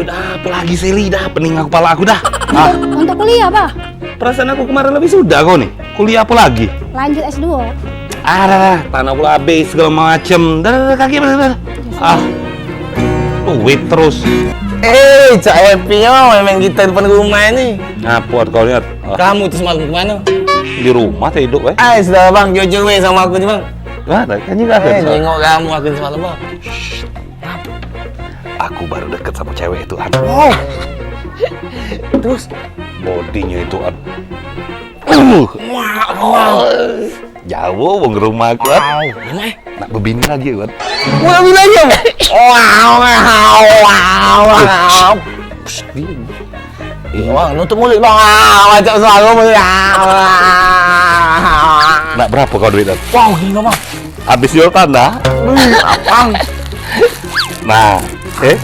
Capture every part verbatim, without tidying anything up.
Dah, apa lagi, Seli? Dah, pening aku, pala aku dah. Ah, Untuk kuliah, Bah. Perasaan aku kemarin lebih sudah kau nih. Kuliah apa lagi? Lanjut S dua. Ah, dah, dah. Tanah pula habis segala macem. Dah, dah, dah, kaki, dah, dah. Ah, duit terus. Eh, Cak Epi, oh, memang kita depan rumah ini. Ngapa kau lihat? Ah. Kamu tuh semalam kemana? Di rumah tidur, eh. Eh, sudah, Bang, jujur weh sama aku nih, Bang. Mana? Kan juga Eh, ada. Jenguk kamu aku semalam, Bang. Aku baru deket sama cewek itu, An. Oh. Terus? Bodinya itu, An. Uh. Wah, wah. Jauh wong rumah aku, An. Wow, mana, eh? Nak bebini lagi, An. Mau bebini lagi, Bang? Wow, wow, wow, wow. Psst, diam. Iya, Bang, nutup mulut, Bang. Ah, macam suara mulut. Ah. Nak berapa kau duit, Dad? Wah, gila, Bang. Habis jual tanah. Wih, Bang. Nah, eh,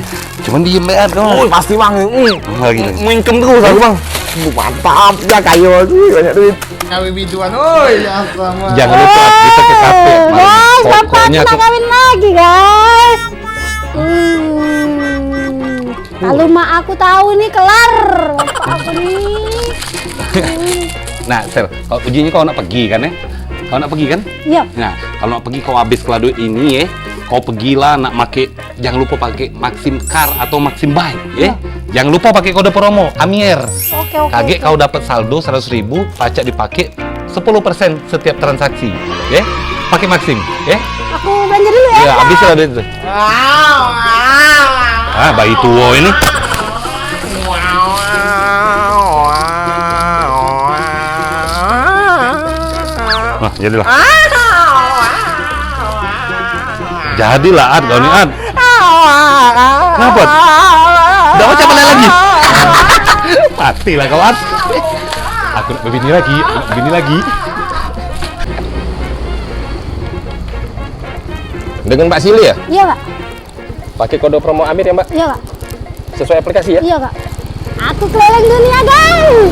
cuman diem ya, Dad, kau. Oh, pasti, Bang. Hmm. Lagi, lagi. Mengkem terus aku, Bang. Uh, mantap, ya kayo. Wih, banyak duit. Kawin biduan, oi, ya sama. Jangan lupa kita ke kafe. Eh, malam. Guys, bapak aku pokoknya nak aku kawin lagi, guys. Hmm. Kalau mak aku tahu nih kelar. Bapak aku nih. Nah, Sel, kalau ujinya kau nak pergi kan, eh? Kau nak pergi kan? Iya. Nah, kalau nak pergi kau habis kelar duit ini, eh, kau pergilah nak make, jangan lupa pakai Maxim Car atau Maxim Bike, eh? Iya. Jangan lupa pakai kode promo Amier. Oke, oke, Kagek oke. Kau dapat saldo seratus ribu, pacak dipakai sepuluh persen setiap transaksi, ya. Pakai Maxim, ya. Aku belanja dulu ya. Ya, habis lah duit tu. Ah, bayi tua ini. Nah, jadilah. Jadilah, Ad, kau ni, Ad. Kenapa? Dah macam mana lagi? Matilah kau, Ad. Aku nak bebini lagi, aku nak bebini lagi. Dengan Mbak Sili ya? Iya, Kak. Pakai kode promo Amir ya, Mbak? Iya, Kak. Sesuai aplikasi ya? Iya, Kak. Aku keliling dunia, guys.